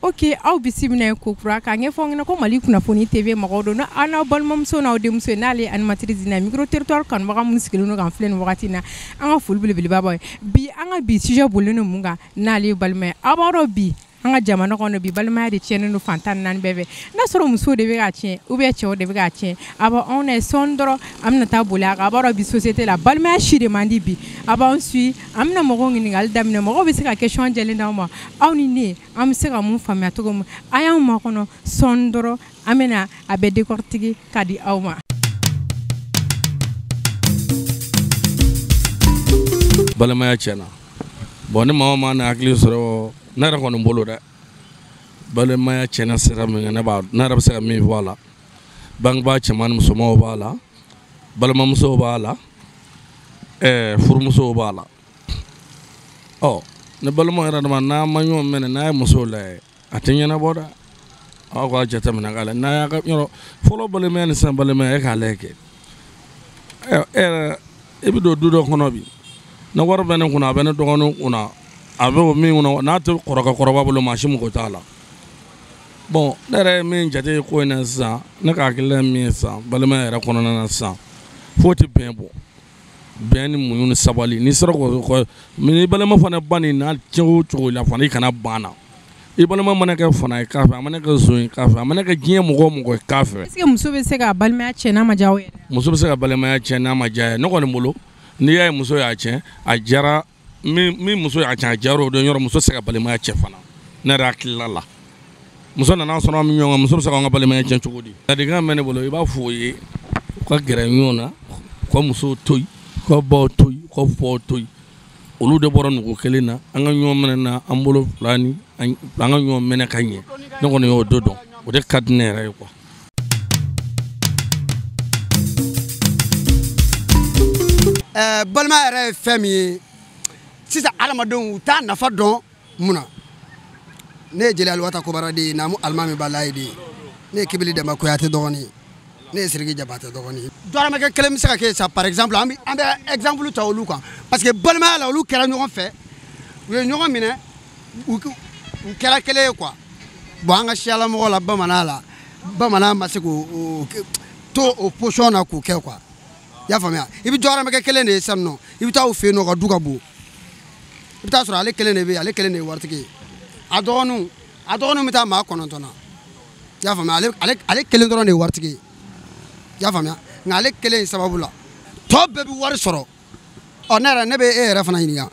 Ok, aw bisimila ko kura k'a ɲɛfɔ ɲɛna ko Mali kunnafoni TV mɔgɔw don aw n'aw balimamuso n'aw denmuso n'ale animatrice na micro territoire kanubaga minnu sigilen don k'an filɛ nin wagati in na, an ka foli belebeleba b'aw ye. Bi an ka bi sujet bolilen don mun kan n'ale ye balimaya ye. Aw b'a dɔn bi an ka jamana kɔnɔ bi balimaya de tiɲɛnen don fan 14 bɛɛ fɛ. N'a sɔrɔ musow de bɛ k'a tiɲɛ ou bien cɛw de bɛ k'a tiɲɛ, a b'anw na sɔɔni dɔrɔn an bɛna taa boli a kan. A b'a dɔn bi société la balimaya si de man di bi. A b'anw suit, an bɛna mɔgɔw ɲininkali daminɛ, mɔgɔw bɛ se ka question jɛlen d'aw ma, aw ni ne an bɛ se ka mun faamuya cogo min. A y'anw makɔnɔ sɔɔni dɔrɔn an bɛna a bɛɛ décortiquer ka di aw ma. Balimaya tiɲɛna. Bon, ni maa o maa na hakili sɔrɔ, ne yɛrɛ kɔni bolo dɛ, balimaya tiɲɛna sira min kan, ne b'a ne yɛrɛ bɛ se ka min fɔ a la, bangebaa cɛman ni musomanw b'a la, balimamusow b'a la, furumusow b'a la. Ɔ ni balimaw yɛrɛ dama n'a ma ɲɔgɔn minɛ, n'a ye musow lajɛ, a tɛ ɲɛnabɔ dɛ. Aw k'a jateminɛ k'a lajɛ n'a y'a ka yɔrɔ fɔlɔ balimaya ni sisan balimaya, e k'a lajɛ kɛ. E yɛrɛ i bɛ don du dɔ kɔnɔ bi, ni wari bɛ ne kunna, a bɛ ne dɔgɔninw kunna, a bɛ o min kunna, n'a tɛ kɔrɔkɛ kɔrɔba bolo, maa si mago t'a la. Bon, ne yɛrɛ ye min jate ye ko in na sisan, ne ka hakilina ye min ye sisan balimaya yɛrɛ kɔnɔna na sisan, fo tɛ bɛn bɔ, bɛn ni muɲu ni sabali. N'i sera k'o ni balima fana ba nin n'a cogo o cogo la fana, i kana ban na. I balima mana kɛ fana ye k'a fɛ, a mana kɛ zon ye k'a fɛ, a mana kɛ diɲɛ mɔgɔ o mɔgɔ ye k'a fɛ. Est-ce que muso bɛ se ka balimaya tiɲɛ n'a ma diya aw yɛrɛ? Muso bɛ se ka balimaya tiɲɛ n'a ma diya ye. Ne kɔni bolo, n'i y'a ye muso y'a tiɲɛ, a diyara min muso y'a tiɲɛ, a diyara o don yɔrɔ, muso tɛ se ka balimaya tiɲɛ fana. Ne yɛrɛ hakilila la, muso nana sɔrɔ an bɛ ɲɔgɔn kan, muso bɛ se k'an ka balimaya tiɲɛ cogo di? Ladilikan bɛ ne bolo, i b'a fɔ o ye, u ka gɛrɛ ɲɔgɔn na, u ka musow to yen, u ka baw to yen, u ka faw to yen. Olu de bɔra nugu kelen na, an ka ɲɔgɔn minɛ na, an bolo fila ni an ka ɲɔgɔn minɛ ka ɲɛ. Ne kɔni y'o de dɔn, o de ka di ne yɛrɛ ye quoi. Balimaya yɛrɛ ye fɛn min ye sisan, adamadenw u t'a nafa dɔn mun na. Ne ye Jeli Aliwata Kobara de ye, Naamu Alimami Balaye de ye. Ne ye Kibili Dɛnba Kuyate dɔgɔnin ye, ne ye Siriki Jabatɛ dɔgɔnin ye. Dɔrɔmɛ kelen bɛ se ka kɛ sa, par exemple an bɛ exemple ta olu kan, parce que balimaya la olu kɛra ɲɔgɔn fɛ, u ye ɲɔgɔn minɛ, u kɛra kelen ye quoi. Bon, an ka siyalamɔgɔ la, bamanan la, bamanan ma se k'o to o position na k'o kɛ quoi. I y'a faamuya? I bɛ dɔrɔmɛ kelen de ye sisan nɔ, i bɛ taa o fɛ yen nɔ, ka du ka bon, i bɛ taa sɔrɔ ale kelen de bɛ yen, ale kelen de ye waritigi ye. A dɔgɔninw bɛ taa maa 9 na. I y'a faamuya? Ale kelen dɔrɔn de ye waritigi ye. I y'a faamuya? Nka ale kelen in sababu la, tɔ bɛɛ bɛ wari sɔrɔ. Ɔ ne yɛrɛ, ne bɛ e yɛrɛ fana ɲininka,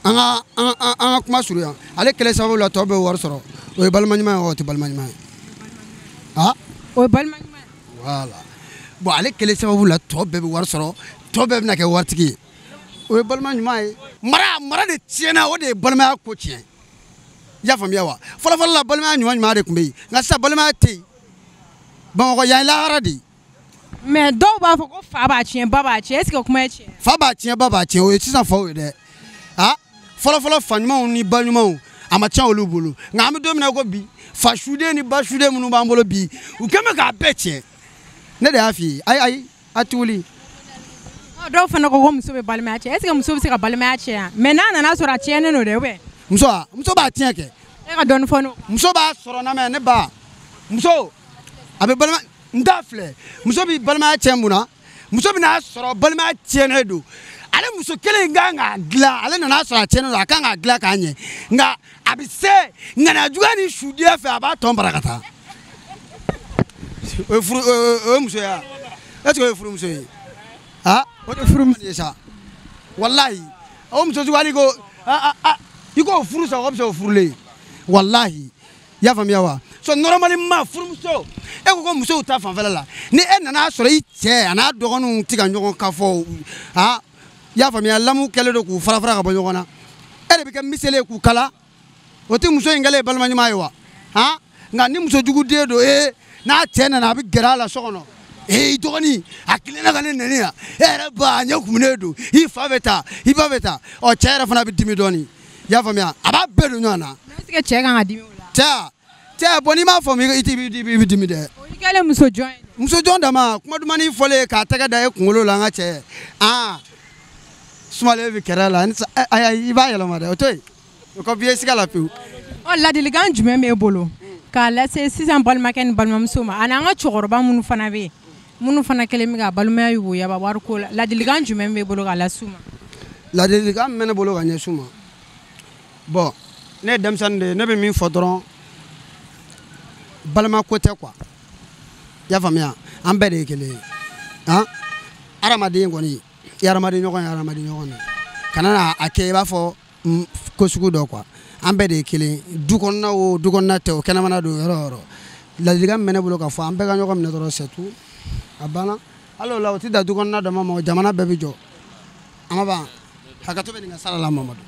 an ka kuma surunya, ale kelen sababu la tɔ bɛɛ bɛ wari sɔrɔ, o ye balima ɲuman ye wa o tɛ balima ɲuman ye? Ah, o ye balima ɲuman ye. Voilà. Bon, ale kelen sababu la tɔ bɛɛ bɛ wari sɔrɔ, tɔ bɛɛ bɛna kɛ waritigi ye, o ye balima ɲuman ye. Mara de tiɲɛna, o de ye balimaya ko tiɲɛ. I y'a faamuya wa? Fɔlɔfɔlɔ la balimaya ɲuman ɲuman de tun bɛ yen, nka sisan balimaya tɛ yen. Bamakɔ yan ye lahara de ye. Mais dɔw b'a fɔ ko fa b'a tiɲɛ, ba b'a tiɲɛ, est-ce que o kuma ye tiɲɛ ye? Fa b'a tiɲɛ, ba b'a tiɲɛ, o ye sisan faw ye dɛ. Ah, fɔlɔfɔlɔ fa ɲumanw ni ba ɲumanw, a ma tiɲɛ olu bolo. Nka an bɛ don min na ko bi, fa suden ni ba suden minnu b'an bolo bi, u kɛn bɛ k'a bɛɛ tiɲɛ. Ne de y'a f'i ye, ayi ayi, a ti wuli. Dɔw fana ko ko muso bɛ balimaya tiɲɛ, est-ce que muso bɛ se ka balimaya tiɲɛ wa? Mais n'a nana sɔrɔ a tiɲɛnen don dɛ, ou bien? Muso wa? Muso b'a tiɲɛ kɛ. E ka dɔɔni fɔ n'o. Muso b'a sɔrɔ na mɛ ne ba. Muso a bɛ balima n t'a filɛ, muso bɛ balimaya tiɲɛ mun na? Muso bɛna sɔrɔ balimaya tiɲɛnen don. Ale muso kelen in kan k'a dilan, ale nana sɔrɔ a tiɲɛnen don, a kan k'a dilan k'a ɲɛ. Nka a bɛ se ŋaniya juguya ni sudiya fɛ, a b'a tɔn bara ka taa. O ye furu, o ye muso ye wa? Est-ce que o ye furumuso ye? Ah, o tɛ furumuso ye sa. Walahi, o muso sugu hali ko i k'o furu sa, o ka fisa o furulen ye. Walahi, i y'a faamuya wa? So normalement furumuso, e ko ko musow ta fanfɛla la, ni e nana sɔrɔ i cɛ a n'a dɔgɔninw tɛ ka ɲɔgɔn kan fɔ, ah, i y'a faamuya, lamu kɛlen don k'u fara fara ka bɔ ɲɔgɔn na, e de bɛ kɛ miseli ye k'u kala, o tɛ muso in kɛlen ye balima ɲuman ye wa? Ah, nka ni muso jugu den don, n'a cɛ nana a bɛ gɛrɛ a la so kɔnɔ. I dɔgɔnin a tilenna ka ne nɛni yan, e yɛrɛ ba a ɲɛ kumunen don, i fa bɛ taa, i ba bɛ taa, ɔ cɛ yɛrɛ fana bɛ dimi dɔɔnin. I y'a faamuya, a b'a bɛɛ don ɲɔgɔn na. Mais est-ce que cɛ kan ka dimi o la? Cɛ, bon n'i m'a faamu i bɛ dimi dɛ. O y'i kɛlen muso jɔn ye. Muso jɔn dama, kuma dumannin fɔlen k'a tɛgɛ da e kunkolo la, an ka cɛ. Ah, sumalen bɛ kɛrɛ la, ayi i b'a yɛlɛma dɛ, o to yen, o ka b'i ye siga la pewu. Ɔ ladilikan jumɛn b'e bolo k'a lase sisan balimakɛ ni balimamuso ma ani an ka cɛkɔrɔba minnu fana bɛ yen minnu fana kɛlen bɛ ka balimaya yoboyaba wariko la, ladilikan jumɛn b'e bolo k'a lase u ma? Ladilikan min bɛ ne bolo ka ɲɛsin u ma, bon ne ye denmisɛnnin de ye, ne bɛ min fɔ dɔrɔn, balima ko tɛ quoi, i y'a faamuya, an bɛɛ de ye kelen ye, han, hadamaden kɔni i hadamaden ɲɔgɔn ye hadamaden ɲɔgɔn de ye, kana na a kɛ i b'a fɔ ko sugu dɔ quoi, an bɛɛ de ye kelen ye, du kɔnɔna o du kɔnɔna tɛ o, kɛnɛmana don yɔrɔ o yɔrɔ, ladilikan min bɛ ne bolo k'a fɔ an bɛɛ ka ɲɔgɔn minɛ dɔrɔn c'est tout, a banna. Hali o la o tɛ dan du kɔnɔna dama ma, jamana bɛɛ bɛ jɔ, a ma ban, hakɛto bɛ nin ka sara la Mamadu.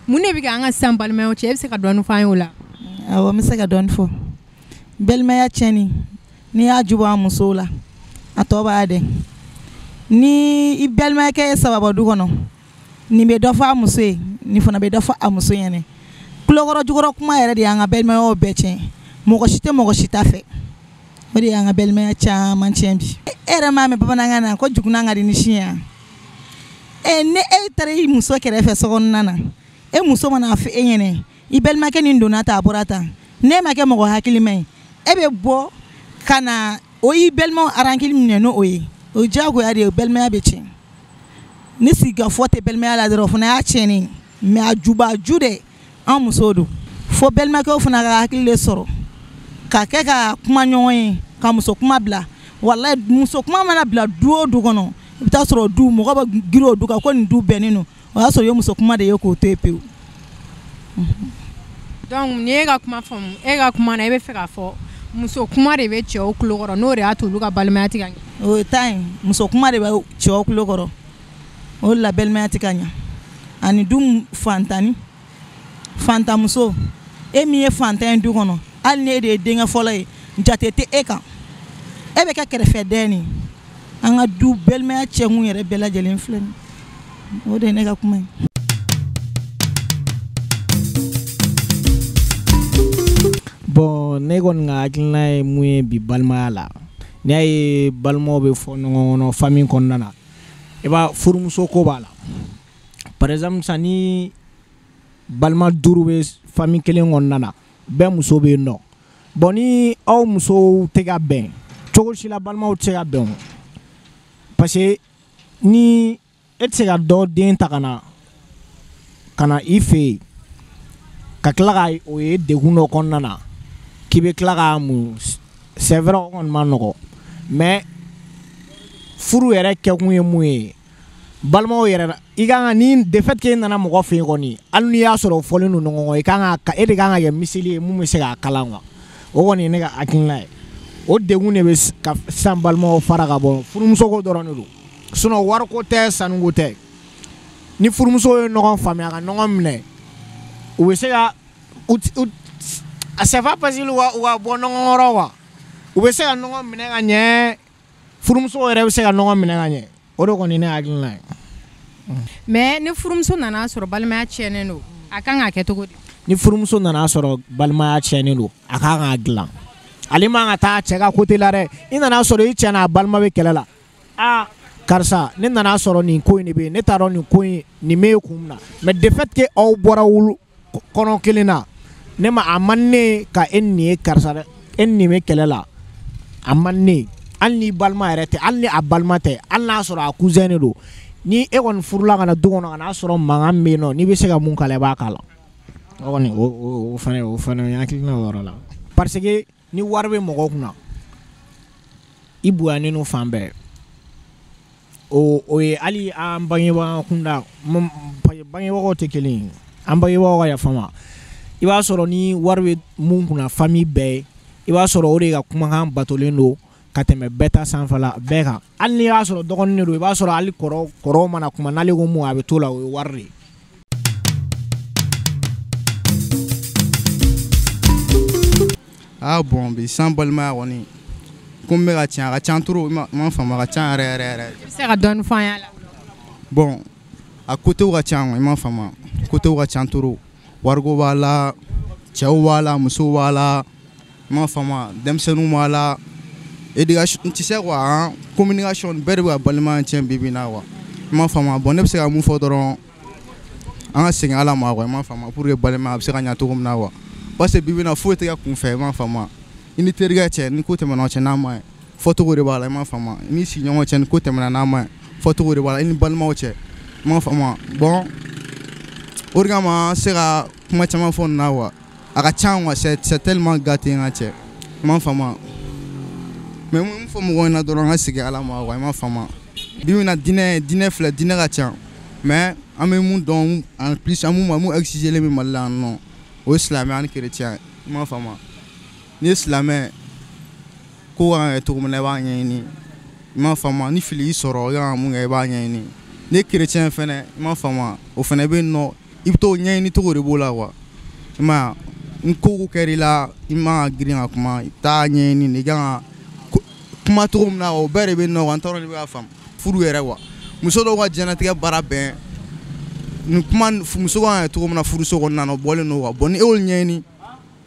Mun de bɛ kɛ an ka sisan balimayaw cɛ, e bɛ se ka dɔɔnin fɔ an ye o la? Awɔ, n bɛ se ka dɔɔnin fɔ. Balimaya tiɲɛni, n'i y'a ju bɔ a musow la, a tɔ b'a dɛn. Ni i balimakɛ ye saba bɔ du kɔnɔ, nin bɛ dɔ fɔ a muso ye, nin fana bɛ dɔ fɔ a muso ɲɛnɛ. Kulokɔrɔ jukɔrɔ kuma yɛrɛ de y'an ka balimayaw bɛɛ tiɲɛ. Mɔgɔ si tɛ mɔgɔ si ta fɛ. O de y'an ka balimaya caman tiɲɛ bi. E yɛrɛ m'a mɛn bamanankan na ko jugunan ka di ni sin ye wa? Ni e taara i muso kɛrɛfɛ sokɔnɔna na, e muso mana fɔ e ɲɛnɛ, i balimakɛ nin donna tan, a bɔra tan, n'e ma kɛ mɔgɔ hakilima ye, e bɛ bɔ ka na o y'i balimaw arankili minɛ n'o ye, o diyagoya de ye, balimaya bɛ tiɲɛ. Ni sigikafɔ tɛ balimaya la dɔrɔn, o fana y'a tiɲɛnen ye. Mais a juba ju de an musow don. Fo balimakɛw fana ka hakili de sɔrɔ ka kɛ ka kuma ɲɔgɔn ye, ka muso kuma bila. Walayi muso kuma mana bila du o du kɔnɔ, i bɛ taa sɔrɔ du mɔgɔ bɛ girin o du kan ko nin du bɛnnen don, o y'a sɔrɔ i ye muso kuma de ye k'o to yen pewu. Donc ni e ka kuma faamu, e ka kuma na e bɛ fɛ k'a fɔ muso kuma de bɛ cɛw tulo kɔrɔ, n'o de y'a to olu ka balimaya tɛ ka ɲɛ. O ye tan ye, muso kuma de bɛ cɛw tulo kɔrɔ, o de la balimaya tɛ ka ɲɛ. Ani du fantani, fantanmuso, e min ye fantan ye du kɔnɔ, hali ni e de ye denkɛ fɔlɔ ye, jate tɛ e kan, e bɛ kɛ kɛrɛfɛdɛn de ye. An ka du balimaya cɛkun yɛrɛ bɛɛ lajɛlen filɛ nin ye, o de ye ne ka kuma ye. Bon ne kɔni ka hakilina ye mun ye bi balimaya la, n'i y'a ye balimaw bɛ fɔ ɲɔgɔn kɔnɔ famille kɔnɔna na, i b'a furumuso ko b'a la. Par exemple sisan ni balima duuru bɛ famille kelen kɔnɔna na, bɛɛ muso bɛ yen nɔ. Bon ni aw musow tɛ ka bɛn, cogo si la balimaw tɛ se ka bɛn o. Parce que ni e tɛ se ka dɔ den ta ka na i fɛ yen, ka tila ka o ye degun dɔ kɔnɔna na, k'i bɛ tila k'a muɲu, c'est vrai o kɔni ma nɔgɔn, mais furu yɛrɛ kɛkun ye mun ye, balimaw yɛrɛ i kan ka ni de fait que e nana mɔgɔ fɛ yen kɔni, hali n'i y'a sɔrɔ o fɔlen don ɲɔgɔn kɔ, i kan ka e de kan ka kɛ miseli ye mun bɛ se k'a kalan quoi. O kɔni ye ne ka hakilina ye. O degun de bɛ ka sisan balimaw fara ka bɔ furumuso ko dɔrɔn de don, sinon wariko tɛ, sanuko tɛ. Ni furumuso ye ɲɔgɔn faamuya ka ɲɔgɔn minɛ, u bɛ se ka u c'est pas facile u ka bɔ ɲɔgɔn kɔrɔ quoi. U bɛ se ka ɲɔgɔn minɛ ka ɲɛ, furumuso yɛrɛ bɛ se ka ɲɔgɔn minɛ ka ɲɛ. O de kɔni ye ne hakilina ye. Mais ni furumuso nana sɔrɔ balimaya tiɲɛnen don, a kan ka kɛ cogo di? Ni furumuso nana sɔrɔ balimaya tiɲɛnen don, a kan k'a dilan. Ale man ka taa cɛ ka côté la dɛ. I nana sɔrɔ i cɛ n'a balima bɛ kɛlɛ la, aa karisa ne nana sɔrɔ nin ko in de bɛ yen, ne t'a dɔn nin ko in nin bɛ kun min na, mais de fait que aw bɔra wulu kɔnɔ kelen na, ne ma a man ne ka e nin ye karisa dɛ, e nin bɛ kɛlɛ la, a man ne, hali ni balima yɛrɛ tɛ, hali ni a balima tɛ, hali n'a sɔrɔ a cousin de don, ni e kɔni furula ka na du kɔnɔ ka n'a sɔrɔ mankan bɛ yen nɔ, n'i bɛ se ka mun k'a la i b'a k'a la. O kɔni o fana ye hakilina o yɔrɔ la, parce que ni wari bɛ mɔgɔ kunna, i bonyanen don fan bɛɛ. O ye hali an bangebaga kunda, bangebagaw tɛ kelen ye, an bangebagaw ka yafa ma. I b'a sɔrɔ ni wari bɛ mun kunna famille bɛɛ ye, i b'a sɔrɔ o de ka kumakan batolen don ka tɛmɛ bɛɛ ta sanfɛla bɛɛ kan. Hali n'i y'a sɔrɔ dɔgɔnin de don, i b'a sɔrɔ hali kɔrɔw mana kuma n'ale ko mun a bɛ t'o la, o ye wari de ye. Ah bon bi san balimaya kɔni ko n bɛ ka tiɲɛ, a ka ca trop, i m'a faamu, a ka ca yɛrɛ yɛrɛ yɛrɛ. I bɛ se ka dɔɔni fɔ an ɲɛna? Bon a côté ka ca, i m'a faamu, côté ka ca trop, wariko b'a la, cɛw b'a la, musow b'a la, i m'a faamu, denmisɛnninw b'a la, éducation, tu sais quoi, hein, communication bɛɛ de bɛ ka balimaya tiɲɛ bi bi in na quoi. I m'a faamu. Bon, ne bɛ se ka mun fɔ dɔrɔn, an ka segin Ala ma quoi, i m'a faamu, pour que balimaya a bɛ se ka ɲɛ cogo min na quoi. Parce que bi bi in na foyi tɛ kɛ kunfɛ, i m'a faamu. I ni terikɛ cɛ ni ko tɛmɛna aw cɛ n'a ma ɲi, fɔcogo de b'a la, i m'a faamu. I ni sigiɲɔgɔn cɛ ni ko tɛmɛna n'a ma ɲi, fɔcogo de b'a la. I ni balimaw cɛ, i m'a faamu. Bon, o de kama an se ka kuma caman fɔ nin na quoi. A ka ca quoi, c'est tellement gâté n ka cɛ, i m'a faamu. Mais mun fɔ mɔgɔw ɲɛna dɔrɔn, an ka segin Ala ma quoi, i m'a faamu. Bi bi in na diinɛ filɛ, diinɛ ka ca, mais an bɛ mun dɔn en plus, an mun exiger bɛ Mali la yan nɔ, o ye silamɛya ni chrétien, i m'a faamu. N'i ye silamɛ, ko kan ka kɛ cogo min na i b'a ɲɛɲini, i m'a faamu. Ni fili y'i sɔrɔ, i kan ka mun kɛ, i b'a ɲɛɲini. N'i ye chrétien fɛnɛ, i m'a faamu, o fɛnɛ bɛ yen nɔ, i bɛ t'o ɲɛɲini cogo de b'o la quoi, i m'a ye. Ni ko kɛr'i la, i man ka girin ka kuma, i t'a ɲɛɲini de, i kan ka kuma cogo min na, o bɛɛ de bɛ yen nɔ quoi. N t'a dɔn n'i bɛ k'a faamu. Furu yɛrɛ quoi, muso dɔw ka diɲɛlatigɛ baara bɛn ni kuma, muso kan ka kɛ cogo min na furuso kɔnɔna na, o bɔlen don quoi. Bon, ni e y'o ɲɛɲini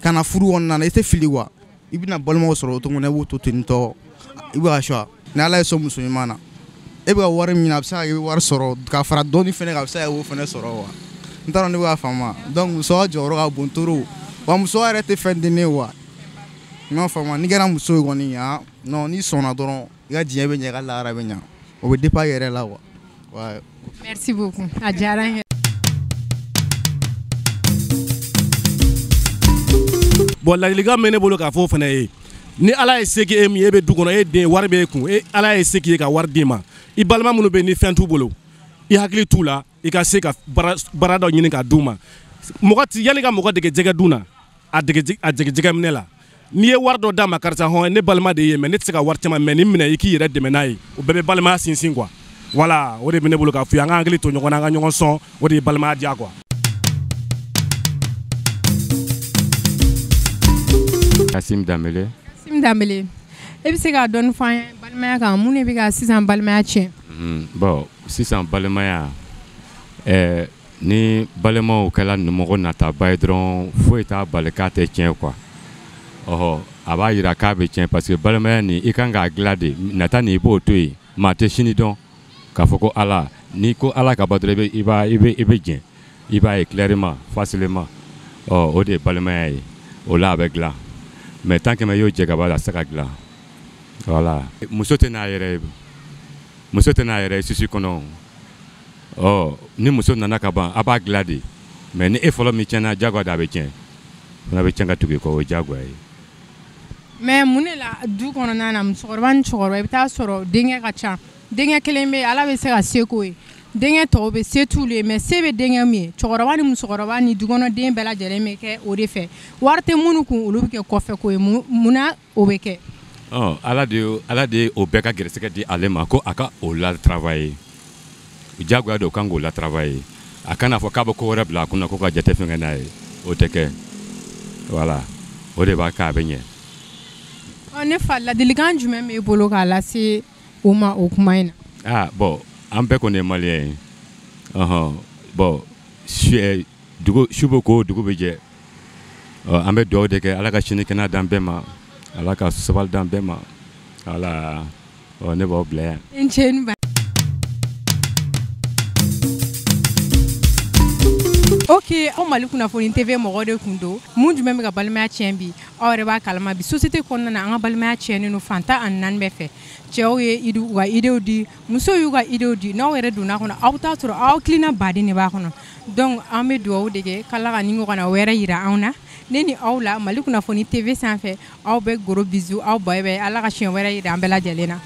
ka na furu kɔnɔna na, i tɛ fili quoi. I bɛna balimaw sɔrɔ o cogo min na, i b'o to ten tɔ, i bɛ ka choix. Ni Ala ye sɔn muso ɲuman na, e bɛ ka wari min ɲini, a bɛ se ka kɛ i bɛ wari sɔrɔ ka fara dɔɔni fɛnɛ kan, a bɛ se ka kɛ i b'o fɛnɛ sɔrɔ quoi. N t'a dɔn ne bɛ k'a faamu. Donc muso ka jɔyɔrɔ ka bon trop wa, muso yɛrɛ tɛ fɛn den ne ye quoi, i m'a faamu. N'i kɛra muso ye kɔni, ah non, n'i sɔnna dɔrɔn, i ka diɲɛ bɛ ɲɛ, i ka lahara bɛ ɲɛ, o bɛ dépend i yɛrɛ la quoi. Ouais. Merci beaucoup. A diyara n ye. Bon, ladilikan bɛ ne bolo k'a fɔ o fana ye, ni Ala ye se k'e min ye, e bɛ du kɔnɔ, e den wari b'e kun, e Ala ye se k'i ye ka wari d'i ma, i balima minnu bɛ yen ni fɛn t'u bolo, i hakili t'u la, i ka se ka baara dɔ ɲini k'a d'u ma. Mɔgɔ ti yanni ka mɔgɔ dege jɛgɛ dun na, a dege a jɛgɛ jɛgɛ minɛ la. N'i ye wari dɔ d'a ma, karisa hɔn, ne balima de ye, mais ne tɛ se ka wari caman, mais nin minɛ i k'i yɛrɛ dɛmɛ n'a ye, o bɛɛ bɛ balimaya sinsin quoi. Voilà, o de bɛ ne bolo k'a f'i ye, an ka hakili to ɲɔgɔn na, an ka ɲɔgɔn sɔn, o de ye balimaya diya quoi. Kassim Dambélé. Kassim Dambélé, e bɛ se ka dɔɔni fɔ an ye balimaya kan, mun de bɛ ka sisan balimaya tiɲɛ? Bon, sisan balimaya, ni balimaw kɛla mɔgɔ nataba ye dɔrɔn, foyi t'a bali k'a tɛ tiɲɛ quoi. Ɔhɔ, a b'a yira k'a bɛ tiɲɛ parce que balimaya nin, i kan k'a dilan de, nata nin i b'o to yen, maa tɛ sini dɔn k'a fɔ ko Ala, n'i ko Ala ka ban dɔrɔn, i b'a i bɛ i bɛ jɛn, i b'a ye clairement, facilement. Ɔ, o de ye balimaya ye, o la a bɛ dilan. Mais tant que y'o jɛ ka bɔ a la, a tɛ se ka dilan. Voilà. Muso tɛ n'a yɛrɛ ye, muso tɛ n'a yɛrɛ ye sisi kɔnɔ. Ɔ, ni muso nana ka ban, a b'a dilan de. Mais ni e fɔlɔ min tiɲɛna, diyagoya de a bɛ tiɲɛ. Fana bɛ tiɲɛ ka tugu i kɔ, o ye diyagoya ye. Mais mun de la du kɔnɔna na, musokɔrɔba ni cɛkɔrɔba, i bɛ taa sɔrɔ denkɛ ka ca, denkɛ kelen bɛ yen, Ala bɛ se ka se k'o ye, denkɛ tɔw bɛ se t'olu ye, mais se bɛ denkɛ min ye, cɛkɔrɔba ni musokɔrɔba ni dukɔnɔden bɛɛ lajɛlen bɛ kɛ o de fɛ, wari tɛ minnu kun, olu bɛ kɛ kɔfɛ ko ye. Munna o bɛ kɛ? Ɔ, Ala de ye o bɛɛ ka gɛrɛsɛgɛ di ale ma ko a ka o la travailler. Diyagoya don, kan k'o la travailler. A kana fɔ k'a bɛ ko wɛrɛ bila a kunna ko ka jate fɛn kɛ n'a ye, o tɛ kɛ. Voilà, o de b'a kɛ a bɛ ɲɛ. Ɔ, ne fa, ladilikan jumɛn b'e bolo k'a lase o ma o kuma in na? Ah bon, an bɛɛ kɔni ye malien ye. Ɔhɔn, bon, dugu su bɛ ko, dugu bɛ jɛ. Ɔ, an bɛ dugawu de kɛ, Ala ka sini kɛnɛya d'an bɛɛ ma, Ala ka sabali d'an bɛɛ ma. Voilà, ɔ, ne b'aw bila yan. I ni ce n ba. Ok, aw Mali kunnafoni TV mɔgɔw de kun don. Mun jumɛn bɛ ka balimaya tiɲɛ bi? Aw yɛrɛ b'a kalama bi société kɔnɔna na, an ka balimaya tiɲɛnen don fan 14 bɛɛ fɛ. Cɛw ye u ka idéew di, musow y'u ka idéew di. N'aw yɛrɛ donna kɔnɔ, aw bɛ taa sɔrɔ aw hakilina baden de b'a kɔnɔ. Donc an bɛ dugawu de kɛ k'Ala ka nin ɲɔgɔnna wɛrɛ yira anw na. Ne ni aw la Mali kunnafoni TV sanfɛ, aw bɛ gros bisous, aw bye bye. Ala ka siɲɛ wɛrɛ yira an bɛɛ lajɛlen na.